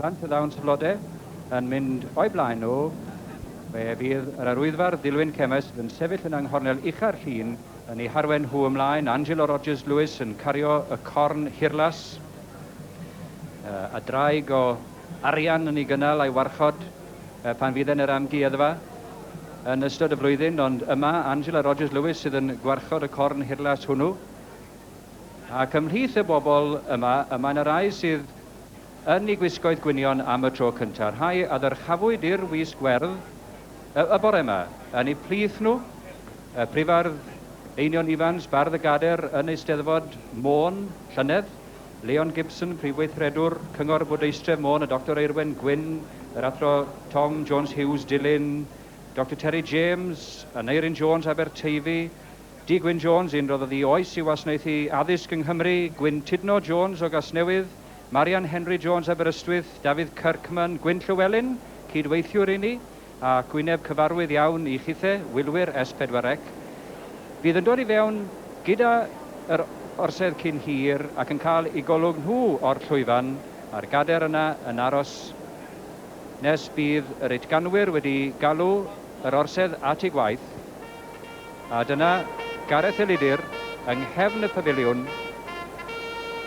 Plant y ddawns flode yn mynd o'i blaen nhw. Fe fydd yr arwyddfardd Dilwyn Cemais yn sefyll yn nghornel ucha'r llun yn eu harwen nhw ymlaen. Angela Rogers Lewis yn cario y corn hirlas, a draig o arian yn ei gynnal a'i warchod pan fydd yn yr amgueddfa yn ystod y flwyddyn, ond yma Angela Rogers Lewis sydd yn gwarchod y corn hirlas hwnnw. Ac ymhlith y bobl yma, y mae yna rai sydd yn eu gwisgoedd gwynion am y tro cyntaf, rhai a ddyrchafwyd i'r wisg werdd y, y bore yma. Yn eu plith nhw, y prifardd Einion Ifans, bardd y Gader yn Eisteddfod Môn, llynedd, Leon Gibson, prif weithredwr Cyngor Bwrdeistref Môn, y Dr Eirwen Gwyn, yr Athro Tom Jones Hughes Dulyn, Dr Terry James, Aneurin Jones Aberteifi, D Gwyn Jones, un roddodd ei oes i wasanaethu addysg yng Nghymru, Gwyn Tudno Jones o Gasnewydd, Marian Henry Jones Aberystwyth, Dafydd Kirkman, Gwyn Llywelyn, cydweithiwr i ni, ac wyneb cyfarwydd iawn i chithe, wylwyr S4C, fydd yn dod i fewn gyda yr orsedd cyn hir ac yn cael eu golwg nhw o'r llwyfan a'r gader yna yn aros nes bydd yr utganwyr wedi galw yr orsedd at ei gwaith. A dyna Gareth Elidir yng nghefn y pafiliwn,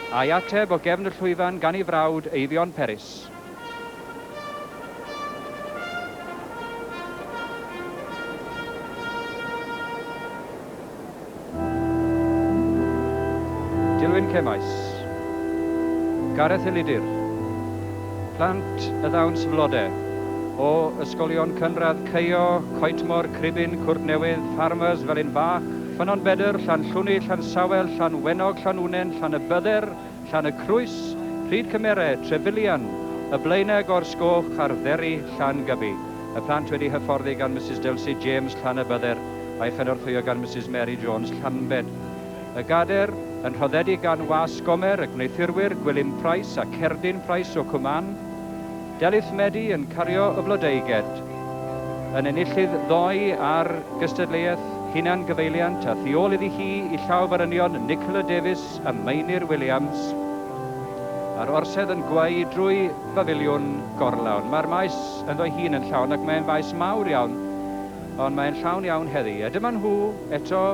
a'i ateb o gefn y llwyfan gan ei frawd Eifion Peris. Dilwyn Cemais. Gareth Elidir. Plant y ddawns flode. O ysgolion cynradd Caio, Coetmor, Cribyn, Cwrtnewydd, Ffarmers, Felin Fach, Ffynnon Bedr, Llanllwni, Llansawel, Llanwenog, Llanwnen, Llanybydder, Llan-y-crwys, Rhyd Cymere, Trefilian, y Blaenau, Gors Goch a'r Dderi, Llangybi. Y plant wedi hyfforddi gan Misus Dulcie James, Llanybydder, a'i chynorthwyo gan Misus Mary Jones, Llanbed. Y Gader, yn rhoddedig gan Was Gomer, y gwneuthurwyr Gwilym Price a Cerdyn Price o Cwmann. Delyth Medi yn cario y Flodeuged. Yn enillydd ddoe ar gystadleuaeth Hunan Gyfeiliant a thu ôl iddi hi i llaw forynion Nicola Davies a Meinir Williams. A'r orsedd yn gweu drwy bafiliwn gorlawn. Mae'r maes ynddo'i hun yn llawn ac mae'n faes mawr iawn, ond mae'n llawn iawn heddi. A dyma nhw eto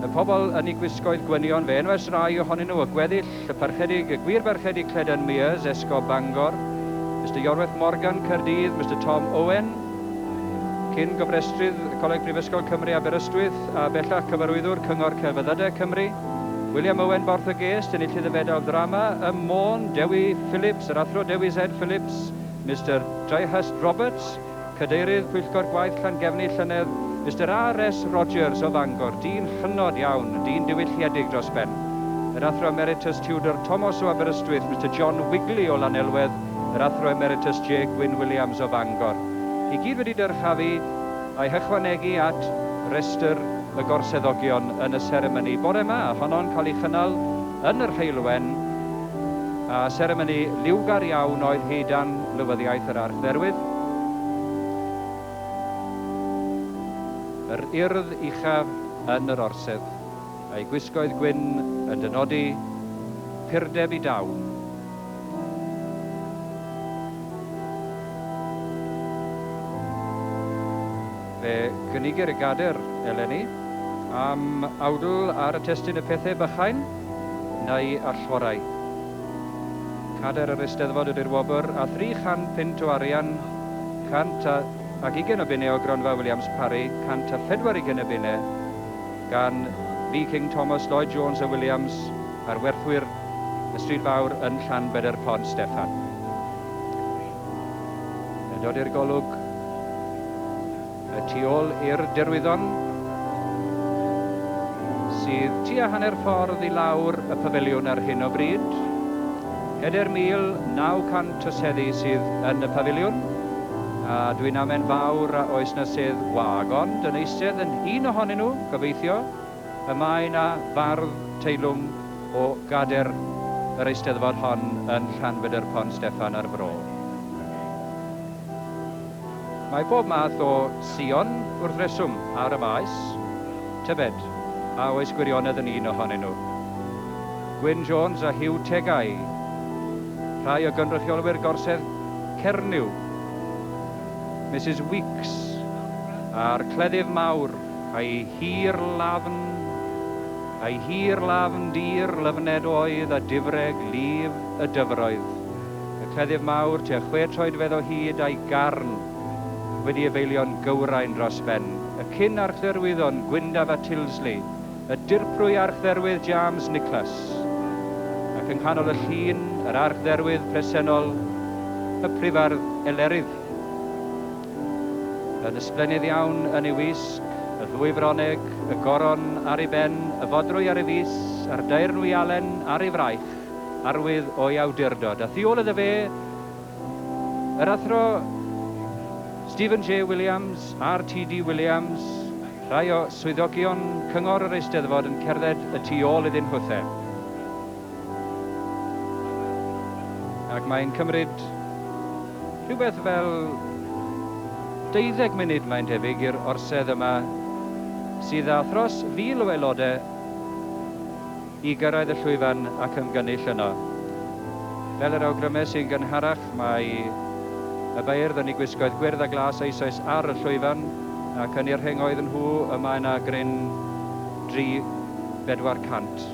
Y pobl yn eu gwisgoedd gwynion, fe enwais rai ohonyn nhw, y gweddill, y Parchedig, y gwir Barchedig Cledan Mears, Esgob Bangor, Mister Iorwerth Morgan, Caerdydd, Mister Tom Owen, cyn gofrestrydd Coleg Prifysgol Cymru Aberystwyth a bellach Cyfarwyddwr Cyngor Celfyddydau Cymru, William Owen Borth y Gest, enillydd y Fedal Ddrama ym Môn, Dewi Phillips, yr Athro Dewi Z Phillips, Mister Dryhurst Roberts, Cadeirydd Pwyllgor Gwaith Llangefni llynedd, Mister RS Rogers o Fangor, dyn hynod iawn, dyn diwylliedig dros ben. Yr Athro Emeritus Tudor Thomas o Aberystwyth, Mister John Wigley o Lanelwedd, yr Athro Emeritus J Gwyn Williams o Fangor. I gyd wedi dyrchafu a'i hychwanegu at restr y gorseddogion yn y seremoni bore 'ma, a honno'n cael ei chynnal yn yr Heulwen, a seremoni liwgar iawn oedd hi dan lywyddiaeth yr Archdderwydd. Yr urdd uchaf yn yr orsedd, a'i gwisgoedd gwyn yn dynodi purdeb i dawn. Fe gynigir y gader eleni am awdl ar y testun Y Pethe Bychain neu Allhorau. Cadair yr Eisteddfod ydy'r wobr, a thri chan punt o arian, 120 o bunne o gronfa Williams Parry, 124 o bunne gan V King Thomas, Lloyd Jones a Williams, a'r werthwyr y Stryd Fawr yn Llanbedr Pont Steffan. Yn dod i'r golwg y tu ôl i'r derwyddon sydd tua hanner ffordd i lawr y pafiliwn ar hyn o bryd. 4,900 o seddi sydd yn y pafiliwn, a dwi'n amen fawr a oes na sedd wag, ond yn eistedd yn un ohonyn nhw, gobeithio, y mae na fardd teilwng o gader yr Eisteddfod hon yn Llanbedr Pont Steffan a'r Fro. Mae pob math o sïon wrth reswm ar y maes. Tybed, a oes gwirionedd yn un ohonyn nhw? Gwyn Jones a Huw Tegau Rhai o gynrychiolwyr gorsedd Cernyw, Misus Weeks, a'r cleddyf mawr, a'i hir lafn, a'i hir lafn dir lyfned oedd a difreg lif y dyfroedd. Y cleddyf mawr tua chwe troedfedd o hyd a'i garn wedi efeilio'n gywrain dros ben. Y cyn archdderwyddon Gwyndaf a Tilsley, y dirprwy archdderwydd James Nicholas, ac yng nghanol y llun, yr archdderwydd presennol, y prifardd Elerydd. Yn ysblennydd iawn yn ei wisg, y ddwy froneg, y goron ar ei ben, y fodrwy ar ei fys, a'r daearnwialen ar ei fraich, arwydd o'i awdurdod. A thu ôl iddo fe, yr athro Stephen J Williams, RTD Williams, rhai o swyddogion Cyngor yr Eisteddfod yn cerdded y tu ôl iddyn nhwthe. Ac mae'n cymryd rhywbeth fel deuddeg munud mae'n debyg i'r orsedd yma sydd â thros 1,000 o aelodau i gyrraedd y llwyfan ac ymgynnull yno. Fel yr awgrymes i'n gynharach, mae y beirdd yn eu gwisgoedd gwyrdd a glas eisoes ar y llwyfan, ac yn eu rhengoedd nhw y mae yna gryn dri bedwar cant.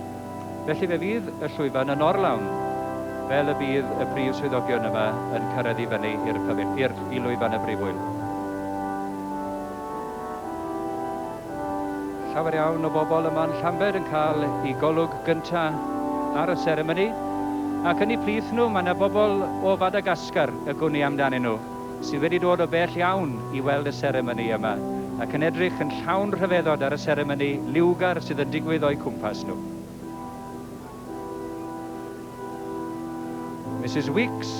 Felly fe fydd y llwyfan yn orlawn, fel y bydd y prif swyddogion yma yn cyrraedd i fyny i'r i'r i lwyfan y brifwyl. Llawer iawn o bobl yma yn Llambed yn cael eu golwg gynta ar y seremoni, ac yn eu plith nhw mae yna bobl o Fadagascar y gwn i amdanyn nhw, sydd wedi dod o bell iawn i weld y seremoni yma, ac yn edrych yn llawn rhyfeddod ar y seremoni liwgar sydd yn digwydd o'u cwmpas nhw. Misus Weeks,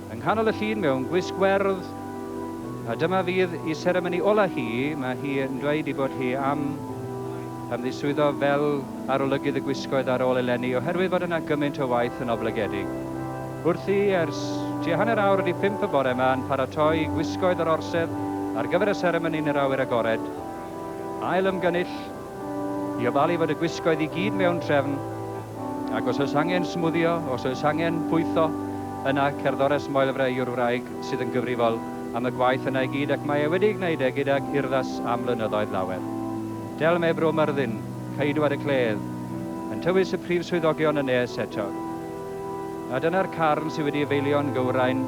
yng nghanol y llun mewn gwisg werdd, a dyma fydd i seremoni ola hi, mae hi yn dweud ei bod hi am ymddiswyddo fel arolygydd y gwisgoedd ar ôl eleni oherwydd fod yna gymaint o waith yn oblygedig. Wrthi ers tua hanner awr wedi pump y bore yma yn paratoi gwisgoedd yr orsedd ar gyfer y seremoni yn yr awyr agored. Ail ymgynnull i ofalu fod y gwisgoedd i gyd mewn trefn, ac os oes angen smwddio, os oes angen pwytho, yna cerddores Moelfre yw'r wraig sydd yn gyfrifol am y gwaith yna i gyd, ac mae e wedi ei gwneud e gydag urddas am flynyddoedd lawer. Del mae Bro Myrddin, ceidwad y cledd, yn tywys y prif swyddogion yn nes eto. A dyna'r carn sydd wedi efeilio'n gywrain,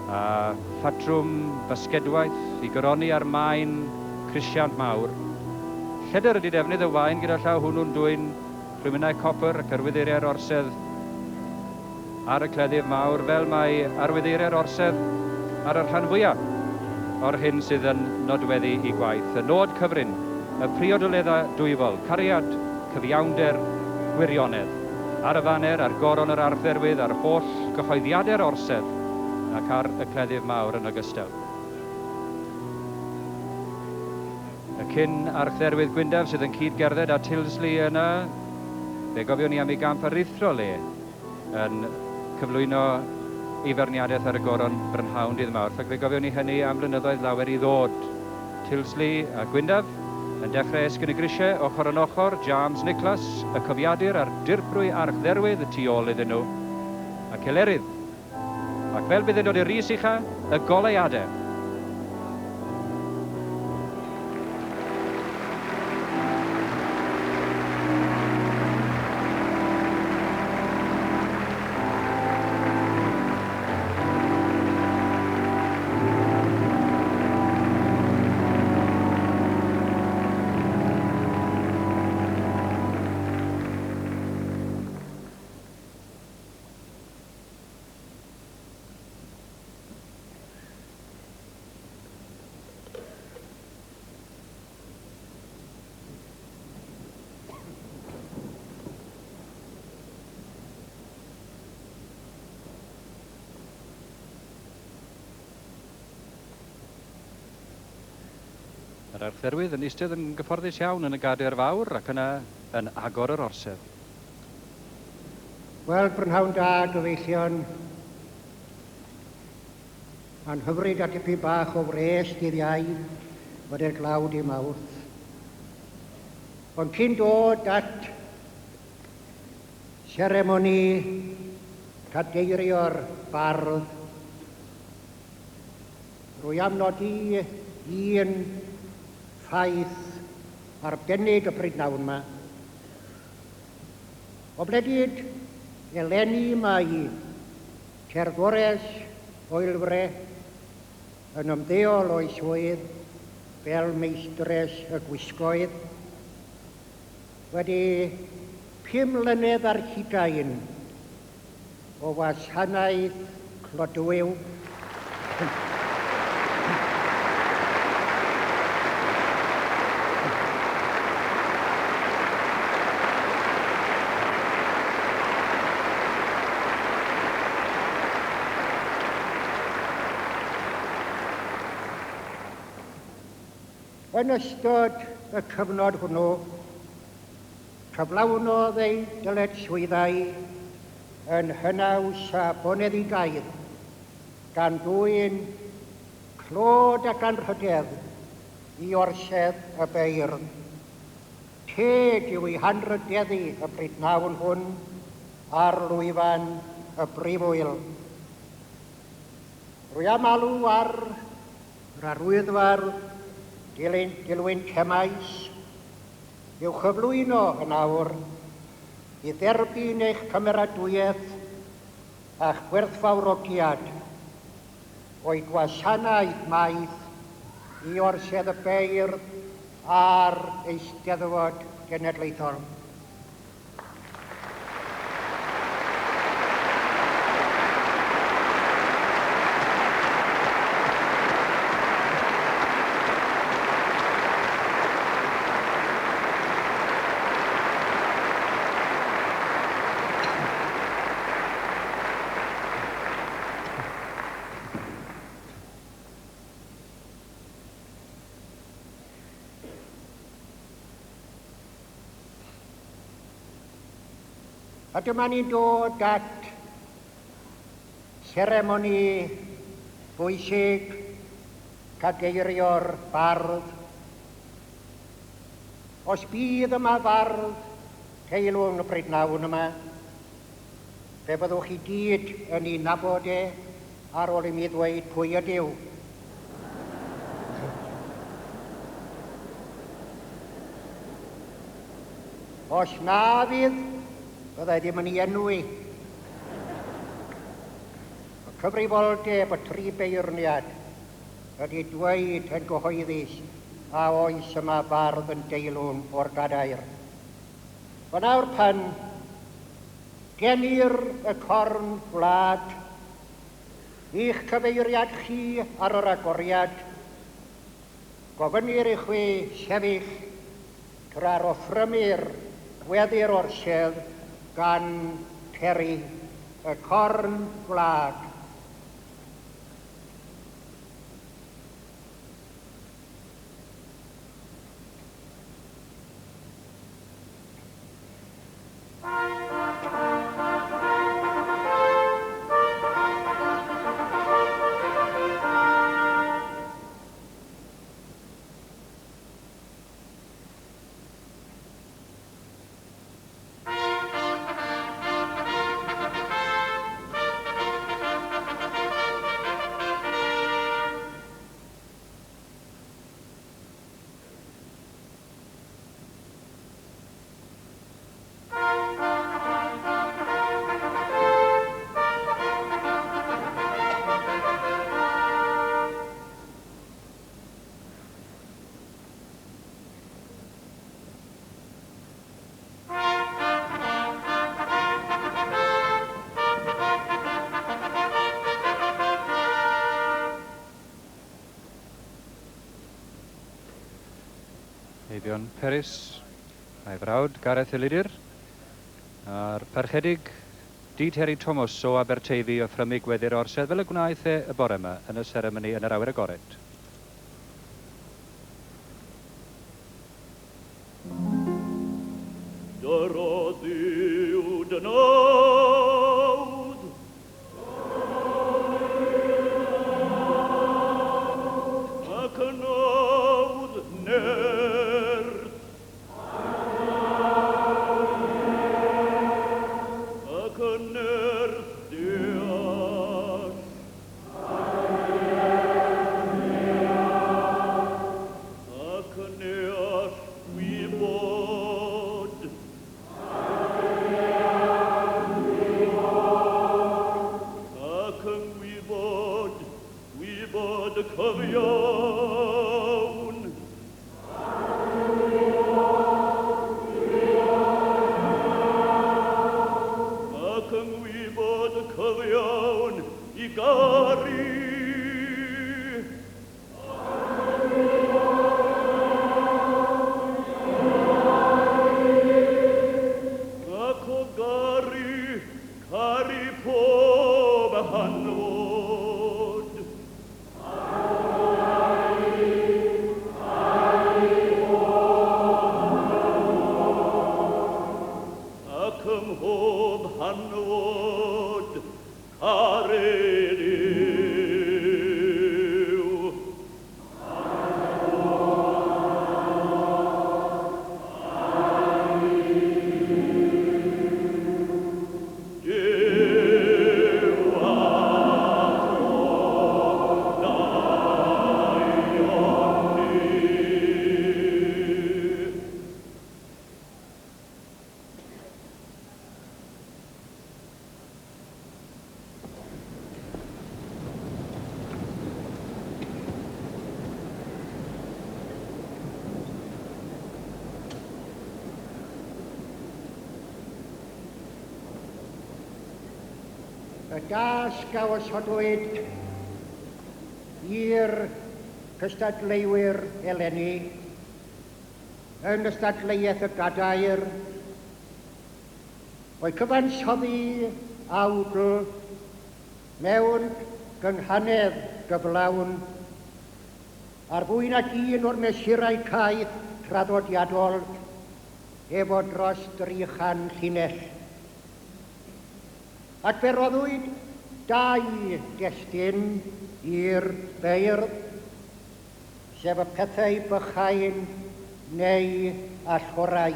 a phatrwm basgedwaith i goroni ar maen crisiant mawr. Lledr ydy defnydd y waen gyda llaw hwnnw'n dwyn rhwymynnau copr ac arwyddeiriau'r orsedd ar y cleddyf mawr, fel mae arwyddeiriau'r orsedd ar y rhan fwyaf o'r hyn sydd yn nodweddu i gwaith. Y nod cyfrin, y priodoleddau dwyfol, cariad, cyfiawnder, gwirionedd. Ar y faner, ar goron yr archdderwydd, ar holl gyhoeddiadau'r orsedd ac ar y cleddyf mawr yn ogystal. Y cyn archdderwydd Gwyndaf sydd yn cyd-gerdded â Tilsley yna, fe gofiwn ni am ei gamp aruthrol e yn cyflwyno ei feirniadaeth ar y goron brynhawn dydd Mawrth, ac fe gofiwn ni hynny am flynyddoedd lawer i ddod. Tilsley a Gwyndaf yn dechrau esgyn y grisiau ochr yn ochr, James Nicholas, y cofiadur a'r dirprwy archdderwydd y tu ôl iddyn nhw, ac Elerydd. Ac fel bydd yn dod i'r ris ucha, y goleuadau. Yr Archdderwydd yn eistedd yn gyfforddus iawn yn y gadair fawr ac yna yn agor yr orsedd. Wel, prynhawn da, gyfeillion. Mae'n hyfryd a tipyn bach o wres dydd Iau, wedi'r glaw dy Mawrth. Ond cyn dod at seremoni cadeirio'r bardd. Rwy am nodi un ffaith arbennig y prydnawn yma. Oblegid eleni mae cerddores Oelfre yn ymddeol o'i swydd fel meistres y gwisgoedd wedi 5 mlynedd ar hugain o wasanaeth clodwiw. Yn ystod y cyfnod hwnnw, cyflawnodd ei dyletswyddau yn hynaws a boneddigaidd, gan ddwyn clod ac anrhydedd i orsedd y beirdd. Teg yw ei hanrhydeddu y prydnawn hwn ar lwyfan y brifwyl. Rwy am alw ar yr arwyddfardd Dilwyn Cemais i'w chyflwyno yn awr i dderbyn eich cymeradwyaeth a'ch gwerthfawrogiad o'i gwasanaeth maith i orsedd y beirdd a'r Eisteddfod Genedlaethol. A dyma ni'n dod at seremoni bwysig cadeirio'r bardd. Os bydd yma fardd teilwng y prydnawn yma, fe fyddwch chi gyd yn ei nabod e ar ôl i mi ddweud pwy ydyw. Os na fydd, byddai ddim yn ei enwi. Y cyfrifoldeb y tri beirniad ydy dweud yn gyhoeddus a oes yma fardd yn deilwng o'r gadair. Ond nawr pan genir y corn gwlad, i'ch cyfeiriad chi ar yr agoriad, gofynnir i chwi sefyll tra'r offrymir gweddi'r orsedd gan Terry y corn gwlad. Eifion Peris, a'i frawd Gareth Elidir, a'r parchedig D. Terry Thomas o Aberteifi o Ffrymig gweddi'r orsedd fel y gwnaeth e y bore yma yn y seremoni yn yr awyr agored. Dyro Dduw dy nawdd. Ac y nawdd nerth. Ac y nerth Duw. cyfiawn. Ac yng ngwybod cyfiawn i garu. Ac o garu, caru pob hanfod. Ac ym mhob hanfod, caru Duw. Duw a daioni. Y dasg a osodwyd i'r cystadleuwyr eleni yn ystadleuaeth y gadair oedd cyfansoddi awdl mewn gynghanedd gyflawn ar fwy nag un o'r mesurau caeth traddodiadol efo dros 300 llinell. Ac fe roddwyd dau destun i'r beirdd, sef y pethau bychain neu allorau.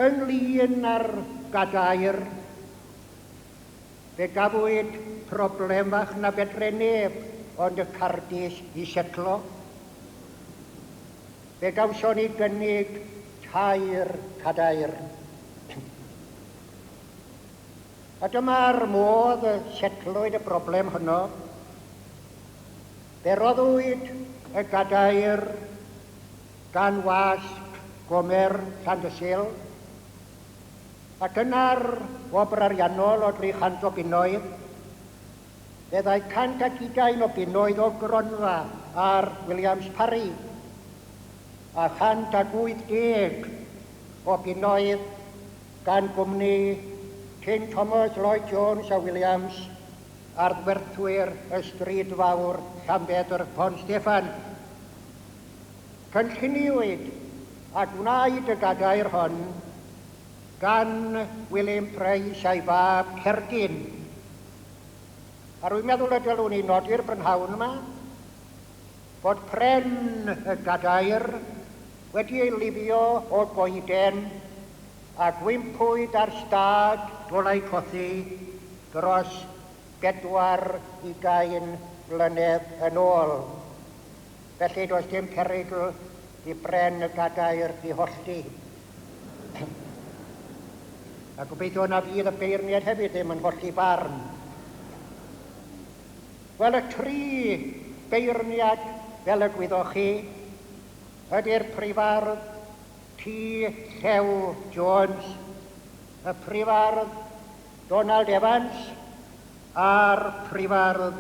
Ynglyn â'r gadair, fe gafwyd problem fach na fedre neb ond y cardis i setlo. Fe gawson ni gynnig 3 cadair. A dyma'r modd y setlwyd y broblem honno. Fe roddwyd y gadair gan wasg Gomer Llandysul, ac yna'r wobr ariannol o 300 o bunnoedd, fe ddaeth 120 o bunnoedd o gronfa ar Williams Parry, a 180 o bunnoedd gan gwmni King Thomas, Lloyd Jones a Williams ar werthwyr y stryd fawr Llanbedr Pont Steffan. Cynlluniwyd a gwnaed y gadair hon gan William Price a'i fab Cerdin. A rwy'n meddwl y dylwn ni nodi'r prynhawn yma bod pren y gadair wedi ei lifio o goeden a gwympwyd ar stad Dolau Cothi dros 24 mlynedd yn ôl. Felly does dim perygl i bren y gadair i hollti. A gobeithio na fydd y beirniaid hefyd ddim yn hollti barn. Wel, y tri beirniad, fel y gwyddoch chi, ydy'r prifardd T. Llew Jones, y prifardd Donald Evans a'r prifardd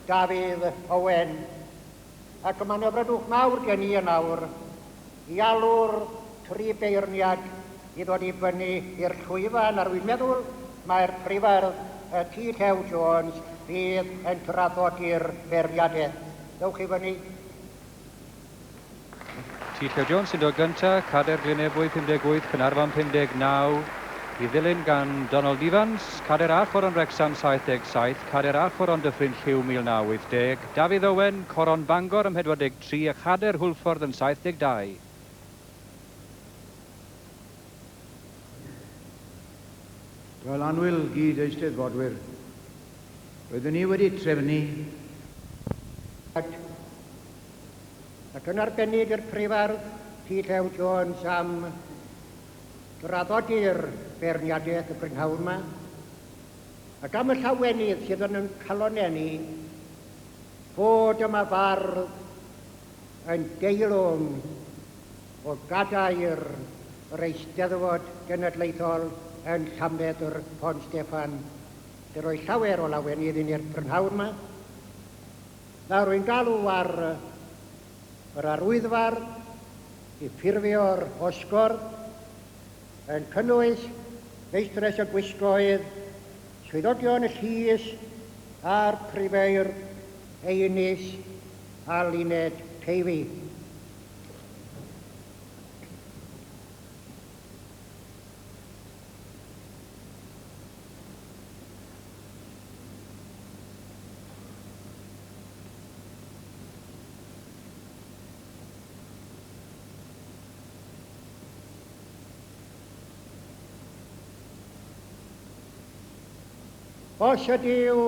Dafydd Owen. Ac mae'n hyfrydwch mawr gen i yn awr i alw'r tri beirniad i ddod i fyny i'r llwyfan, a rwy'n meddwl mae'r prifardd T. Llew Jones fydd yn traddodi'r beirniadaeth. Dewch i fyny. T. Llew Jones sy'n dod gyntaf, Cadair Glynebwy 58, Caernarfon 59, i ddilyn gan Donald Evans, Cadair a Choron Wrecsam 77, Cadair a Choron Dyffryn Lliw 1980, Dafydd Owen, Coron Bangor ym 43 a Chadair Hwlffordd yn 72. Wel, annwyl gyd eisteddfodwyr, roeddwn ni wedi trefnu Ac yn arbennig i'r prifardd T. Llew Jones am draddodi'r beirniadaeth y prynhawn yma, ac am y llawenydd sydd yn ein calonnau ni fod yma fardd yn deilwng o gadair yr Eisteddfod Genedlaethol yn Llanbedr Pont Steffan. Di roi llawer o lawenydd i ni'r prynhawn yma. Nawr rwy'n galw ar yr arwyddfardd i ffurfio'r osgordd yn cynnwys meistres y gwisgoedd, swyddogion y llys a'r prifeirdd Einis a Luned Teifi. Os ydyw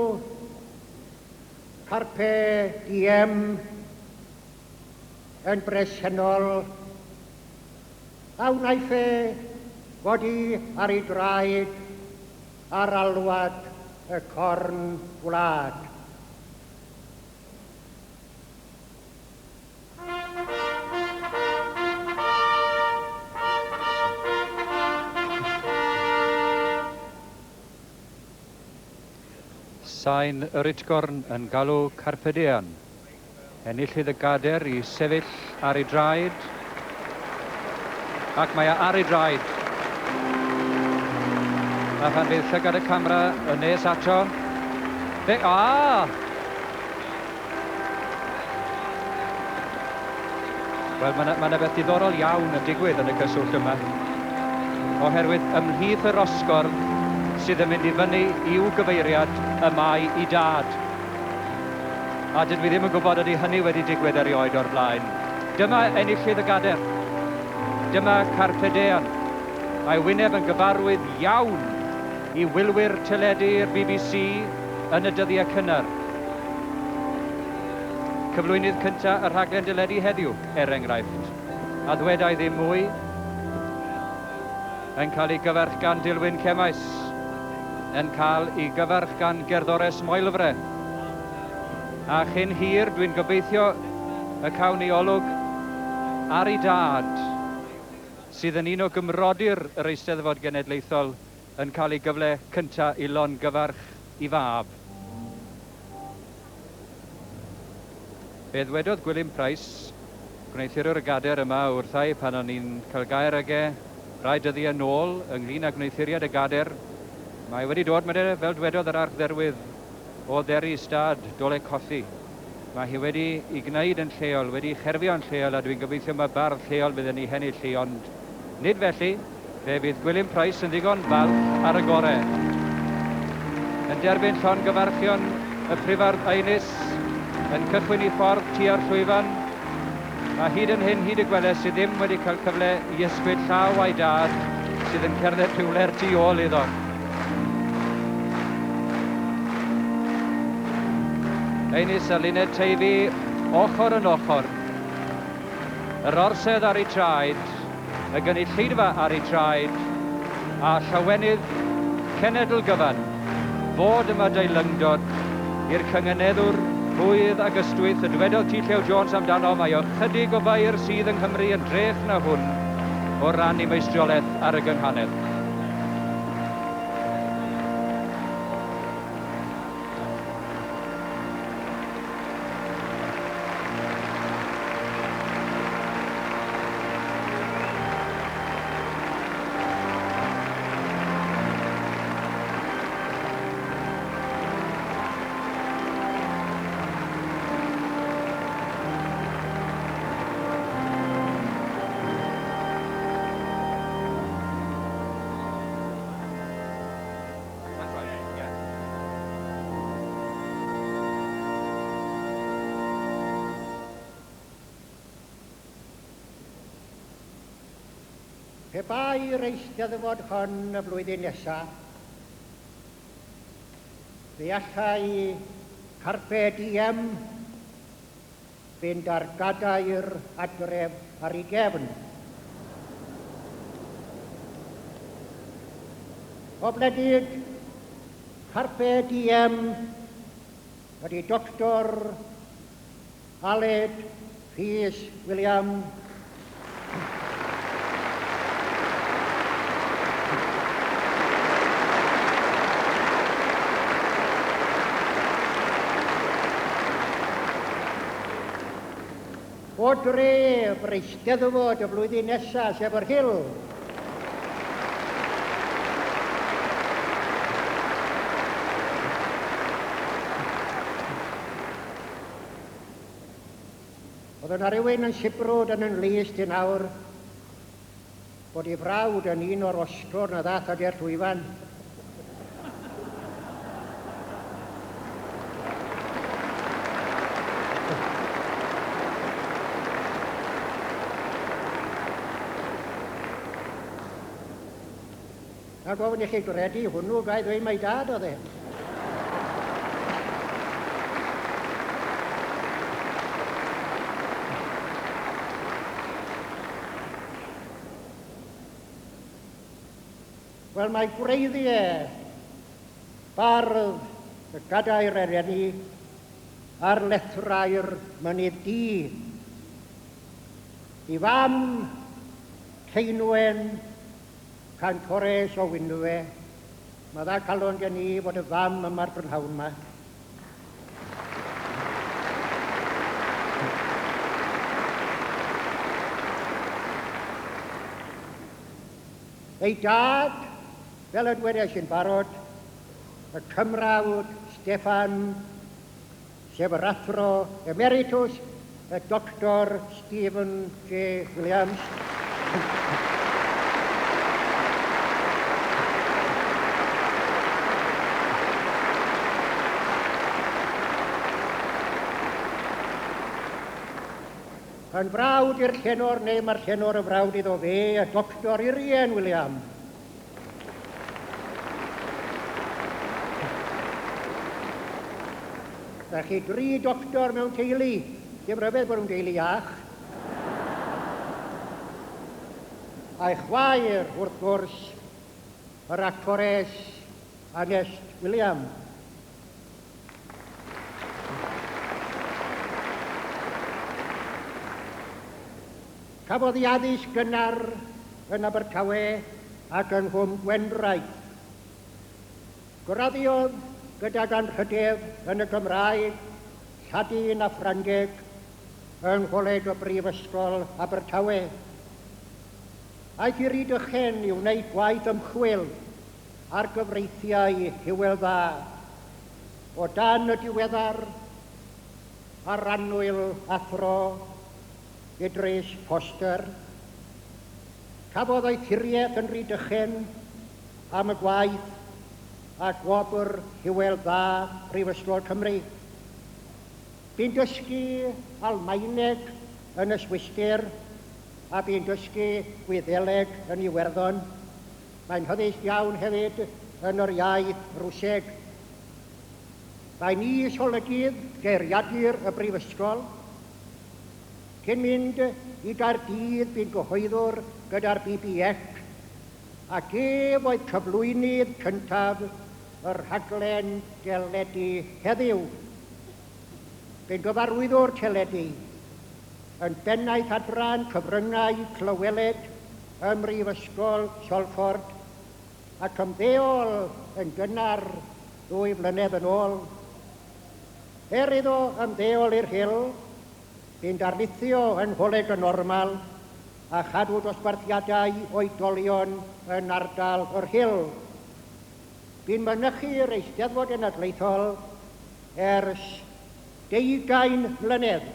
Carpe Diem yn bresennol, a wnaiff e godi ar ei draed ar alwad y corn gwlad? Sain yr utgorn yn galw Carpedean. Enillydd y gader i sefyll ar ei draed. Ac mae e ar ei draed. A phan fydd llygad y camera yn nes ato, fe... A! Wel, mae yna ma beth diddorol iawn yn digwydd yn y cyswllt yma. Oherwydd ymhlith yr osgordd sydd yn mynd i fyny i'w gyfeiriad y mae i dad. A dydw i ddim yn gwybod ydy hynny wedi digwydd erioed o'r blaen. Dyma enillydd y gader. Dyma Carpedean. Mae wyneb yn gyfarwydd iawn i wylwyr teledu'r BBC yn y dyddiau cynnar. Cyflwynydd cyntaf y rhaglen deledu heddiw, er enghraifft. A ddwedai ddim mwy, yn cael ei gyfarch gan Dilwyn Cemais, yn cael ei gyfarch gan gerddores Moelfre. A chyn hir, dwi'n gobeithio y cawn ni olwg ar ei dad, sydd yn un o gymrodyr yr Eisteddfod Genedlaethol, yn cael ei gyfle cyntaf i longyfarch i fab. Fe ddwedodd Gwilym Price, gwneuthurwr y gader yma wrtha i pan o'n i'n cael gair ag e rai dyddiau nôl ynglyn â gwneuthuriad y gader. Mae wedi dod, mae e, fel dwedodd yr archdderwydd, o dderi stad Dolaucothi. Mae hi wedi i gwneud yn lleol, wedi cherfio'n lleol, a dwi'n gobeithio mae bardd lleol fydd yn ei hennill hi, ond nid felly. Fe fydd Gwilym Price yn ddigon falch ar y gorau. Yn derbyn llongyfarchion y prifardd Einis, yn cychwyn i ffordd tua'r llwyfan, a hyd yn hyn, hyd y gweles, sydd ddim wedi cael cyfle i ysgwyd llaw a'i dad, sydd yn cerdded rhywle'r tu ôl iddo. Einis a Luned Teifi, ochr yn ochr. Yr orsedd ar ei traed, y gynulleidfa ar ei traed, a llawenydd cenedl gyfan, fod yma deilyngdod i'r cynganeddwr rhwydd ag ystwyth y dwedodd T. Llew Jones amdano, mae ychydig o feir sydd yng Nghymru yn drech na hwn o ran ei meistriolaeth ar y gynghanedd. Pe bai'r eisteddfod hon y flwyddyn nesaf, fe allai Carpe Diem fynd ar gadair adref ar ei gefn. Oblegid Carpe Diem ydy doctor Aled Rhys William. O dref yr Eisteddfod y flwyddyn nesaf, sef yr Hill. Oedd yna rhywun yn sibrwd yn yn lys di nawr bod ei frawd yn un o'r osgwrn a ddath ag e'r llwyfan. A gofyn i chi gredu hwnnw, gai ddweud mai dad oedd e. Wel, mae gwreiddiau bardd y gadair eleni ar lethrau'r Mynydd Du. I fam Ceinwen, cantores o Wynfe, mae dda calon gen i fod y fam yma'r prynhawn yma. Ei dad, fel y dwedais i'n barod, y Cymrawd Steffan, sef yr Athro Emeritus, y Doctor Stephen J. Williams. Yn frawd i'r llenor, neu mae'r llenor yn frawd iddo fe, y Doctor Urien William. Da chi dri doctor mewn teulu. Dim rhyfedd bod nhw'n deulu iach. A'i chwaer, wrth gwrs, yr actores Anest William. Cafodd ei addysg gynnar yn Abertawe ac yng Nghwm Gwendraeth. Graddiodd gydag anrhydedd yn y Gymraeg, Lladin a Ffrangeg yng Ngholeg y Brifysgol Abertawe. Aeth i Rydychen i wneud gwaith ymchwil ar gyfreithiau Hywel Dda. O dan y diweddar a'r annwyl Athro Idris Foster, cafodd doethuriaeth yn Rhydychen am y gwaith a gwobr Hywel Dda Prifysgol Cymru. Bu'n dysgu Almaeneg yn y Swistir a bu'n dysgu Gwyddeleg yn Iwerddon. Mae'n hyddysg iawn hefyd yn yr iaith Rwseg. Mae'n is-olygydd geiriadur y Brifysgol. Cyn mynd i Gaerdydd bu'n gyhoeddwr gyda'r BBC ac ef oedd cyflwynydd cyntaf y rhaglen deledu Heddiw. Bu'n gyfarwyddwr teledu, yn bennaeth adran cyfryngau clyweled ym Mhrifysgol Salford ac ymddeol yn gynnar ddwy flynedd yn ôl. Er iddo ymddeol i'r Rhyl, bu'n darlithio yng Ngholeg y Normal a chadw dosbarthiadau oedolion yn ardal y Rhyl. Bu'n mynychu'r Eisteddfod Genedlaethol ers deugain mlynedd.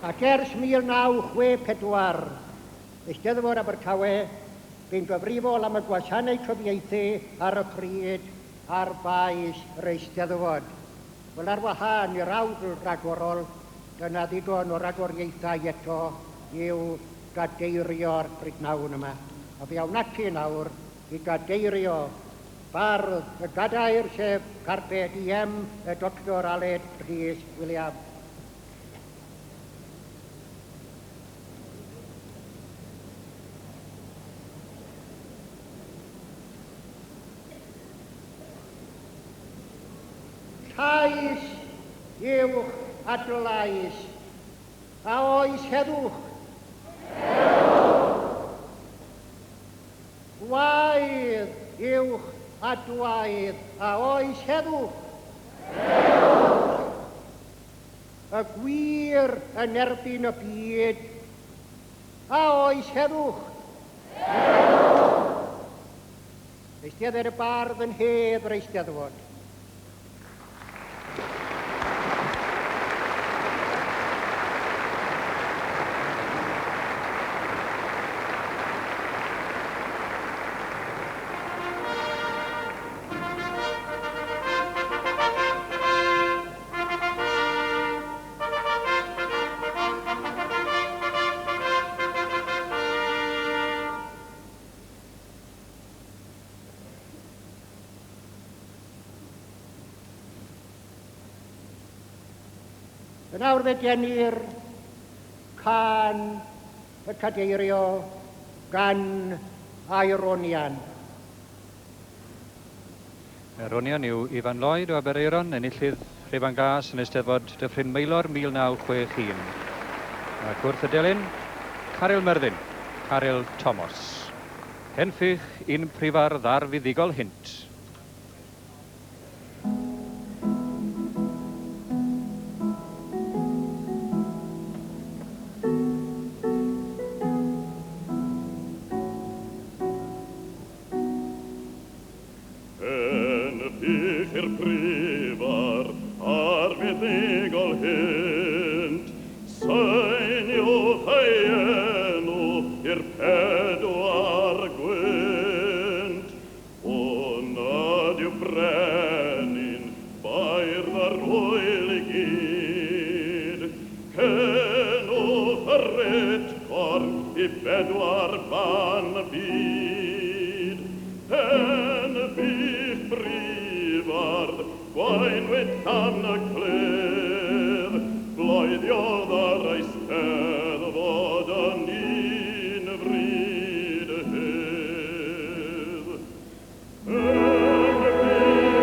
Ac ers 1964, Eisteddfod Abertawe, bu'n gyfrifol am y gwasanaeth cyfieithu ar y pryd ar faes yr Eisteddfod. Wel, ar wahân i'r awdl ragorol, dyna ddigon o ragoriaethau eto i'w gadeirio'r prydnawn yma. A fe awn ati nawr i gadeirio bardd y gadair, sef Carpe Diem, y Doctor Aled Rhys William. Llais uwch adlais, a oes heddwch? Heddwch! Gwaedd uwch adwaedd, a oes heddwch? Heddwch! Y gwir yn erbyn y byd, a oes heddwch? Heddwch! Eistedded y bardd yn hedd yr Eisteddfod. Yn awr fe denir cân y cadeirio gan Aeronian. Aeronian yw Ifan Lloyd o Aberaeron, enillydd Rhufain Glas yn Eisteddfod Dyffryn Maelor 1961. Ac wrth y delyn, Caryl Myrddin, Caryl Thomas. Henffych un prifardd ar fuddugol hynt. Henffych i'r prifardd ar fuddugol hynt, Seiniwch ei enw i'r pedwar gwynt. O nad yw brenin beirdd ar ŵyl i gyd, Cenwch yr utgorn i bedwar ban byd. Henffych brifardd, gwaenwyd llan y cledd, bloeddiodd ar Eisteddfod yn un fryd hedd. Henffych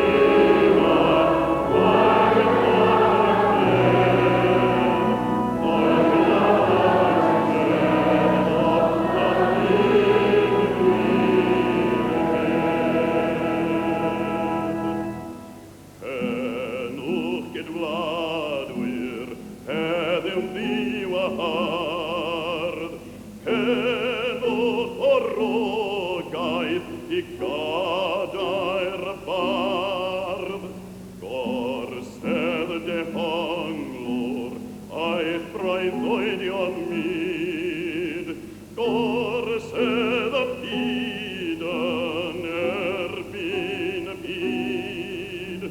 brifardd, gwaenwyd llan y cledd, bloeddiodd ar Eisteddfod yn un fryd hedd. Cenwch gydwladwyr, heddiw'n ddiwahardd, cenwch o rogaeth i gadair bardd. Gorsedd dehonglwr, aeth breuddwydion mud, gorsedd y byd yn erbyn y byd.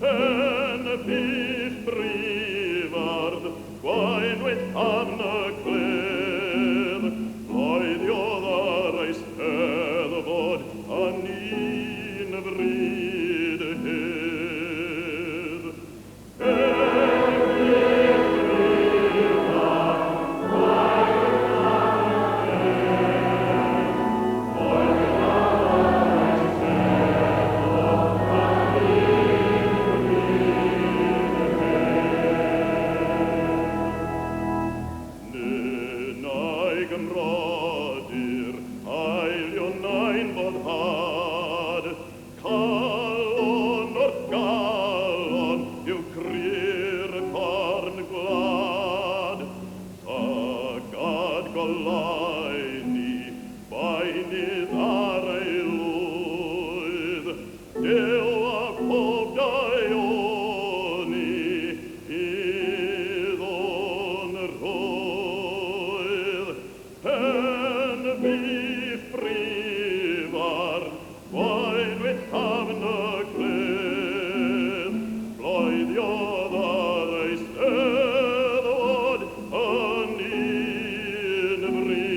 Henffych brifardd, gwaenwyd llan y cledd, bloeddiodd ar Eisteddfod yn un fryd hedd. Henffych brifardd, gwaenwyd llan y cledd, bloeddiodd ar Eisteddfod yn un fryd hedd. Ninnau gymrodyr, ailionau'n boddhad, calon wrth galon yw cry'r corn gwlad. Llygad goleuni, beunydd ar ei lwydd, Duw a phob daioni iddo'n rhwydd. Henffych brifardd, gwaenwyd llafn y cledd, bloeddiodd ar Eisteddfod yn un fryd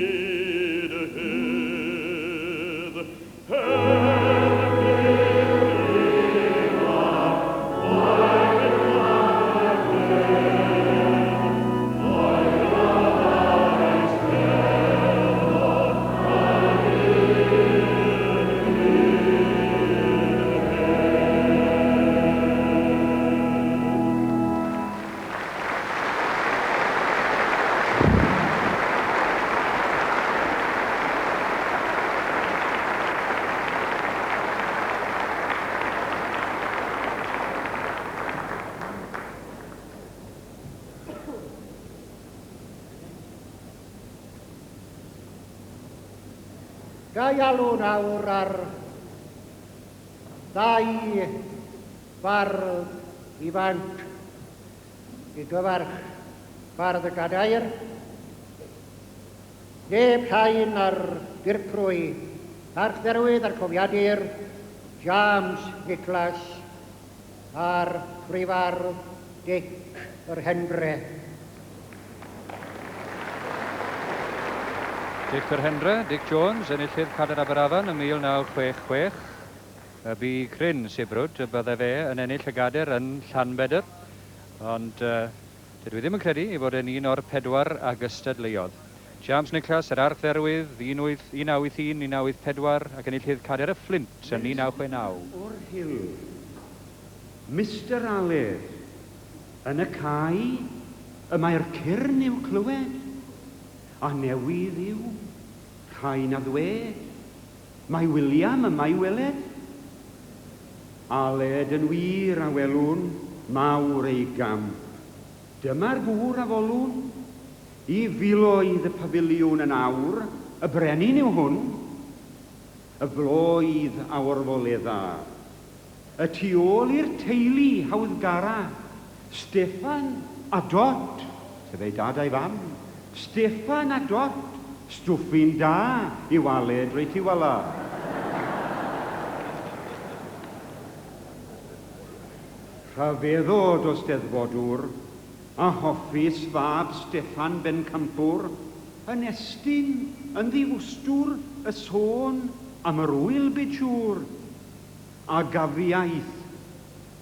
Ga i alw nawr ar ddau fardd ifanc i gyfarch Bardd y Gadair, neb llai na'r dirprwy Archdderwydd a'r Cofiadur, James Nicholas, a'r Prifardd Dic yr Hendre. Dic yr Hendre, Dic Jones, enillydd Cadair Aberafan ym 1966. Y bu cryn sibrwd y bydde fe yn ennill y gadair yn Llanbedr, ond dydw i ddim yn credu ei fod e'n un o'r pedwar a gystadleuodd. James Nicholas, yr Archdderwydd, 1981, 1984, ac enillydd Cadair y Fflint yn 1969. O'r Rhyl, Mister Aled, yn y cae y mae'r cyrn i'w clywed, a newydd yw, rhai na ddwed, mae William yma i weled. Aled yn wir a welwn, mawr ei gamp. Dyma'r gŵr a folwn. I filoedd y pafiliwn yn awr, y brenin yw hwn. Y floedd a orfoledda. Y tu ôl i'r teulu hawddgara, Steffan a Dot, sef ei dad a'i fam, Steffan a Dot, stwffin da yw Aled reit i wala. Rhyfeddod o Steddfodwr, a hoffus fab Steffan Bencampwr, yn estyn yn ddiwstwr y sôn am yr ŵyl bid siŵr, a gafiaeth,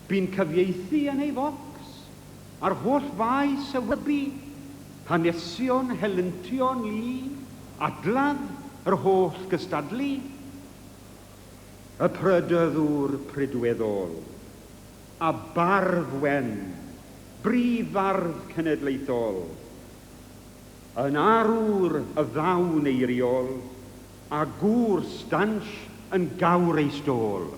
bu'n cyfieithu yn ei focs, ar holl faes y wybu, hanesion helyntion lu, adladd yr holl gystadlu. Y prydyddwr pridweddol, a bardd wen, brif fardd cenedlaethol, yn arwr y ddawn eiriol, a gŵr stansh yn gawr ei stôl.